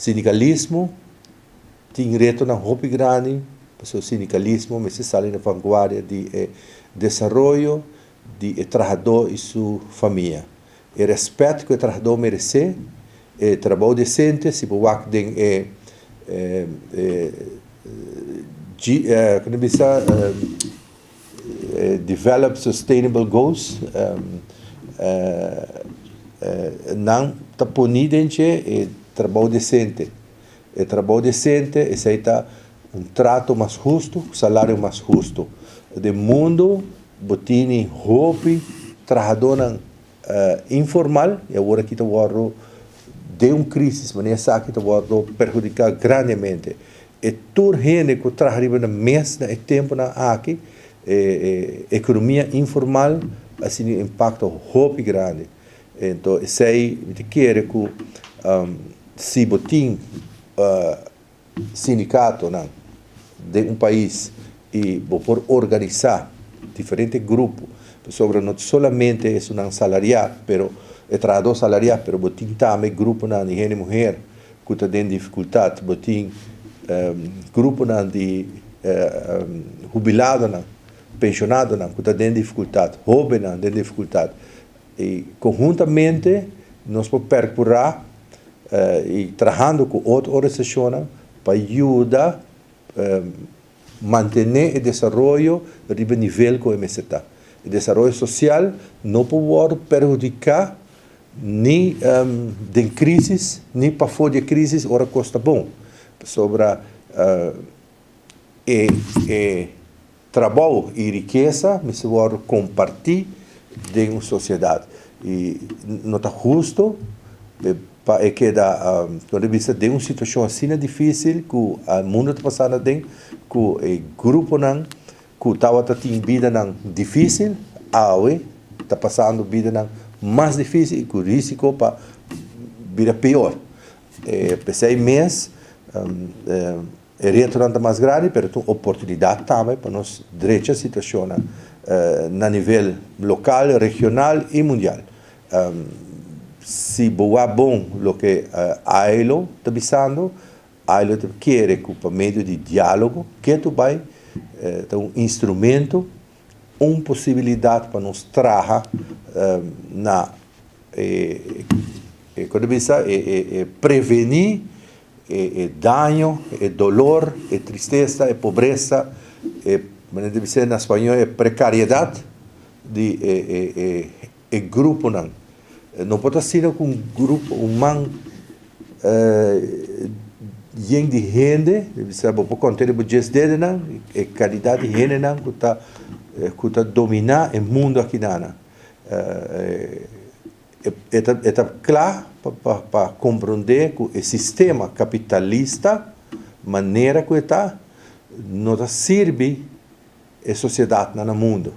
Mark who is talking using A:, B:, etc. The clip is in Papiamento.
A: Sindikalismo tin retonan hopi grandi, pasobra sindikalismo mester sali na vanguardia di e desaroyo di e trahadó i su famia. E rèspèt ku e trahadó meresé, e trabou desente, si bo wak den e kon ta bisa Develop Sustainable Goals, nan ta poni den dje e trabou desente. E trabou desente, esei ta un trato mas hustu, salario mas hustu. Den mundu bo tini hopi trahadónan informal i awor aki ta wòrdu den un krísis manera esaki ta wòrdu perhudiká grandemente. E tur hende ku traha riba nan mes na e tempunan aki, e ekonomia informal a sinti un impakto hopi grandi. Enton esei mi ta kere ku si bo tin sindikatonan den un pais i bo por organisá diferente grupo, pasobra no ta solamente esunnan salariá, pero e trahadó salariá, pero bo tin tambe gruponan di hende muher ku ta den difikultat, bo tin gruponan di hubiladonan, penshonadonan ku ta den difikultat, hóbennan den difikultat. I konhuntamente nos por perkurá i trahando ku otro organisashonnan pa yuda mantené e desaroyo riba e nivel ku e mester ta. E desaroyo sosial no por wòrdu perhudiká ni den krísis ni pafó di e krísis ora kos ta bon, pasobra e e trabou i rikesa mester wòrdu kompartí den un sosiedat i no ta hustu pa e keda kon ta bisa den un situashon asina difísil ku mundu ta pasando aden ku e gruponan ku tabata tin bidanan difísil awe ta pasando bidanan mas difísil i ku risiko pa bira pior. P'esei mes e retonan ta mas grandi pero ta un oportunidat tambe pa nos drecha situashonnan na nivel lokal, regional i mundial. Si bo wak bon loke ILO ta bisando, ILO ta kere ku pa medio di diálogo ketu bai ta un instrumento, un posibilidat pa nos traha na e kon ta bisa e prevení e daño, e dolor, e tristesa, e pobresa, e manera ta bisa na spañol e prekariedat di e gruponan. No por ta asina ku un grupo, un man yen di hende, bisa bo por konta riba bo djes dedenan e kantidat di hendenan ku ta dominá e mundu akinana. E ta kla pa komprondé ku e sistema kapitalista manera ku e ta no ta sirbi e sosiedatnan na mundu.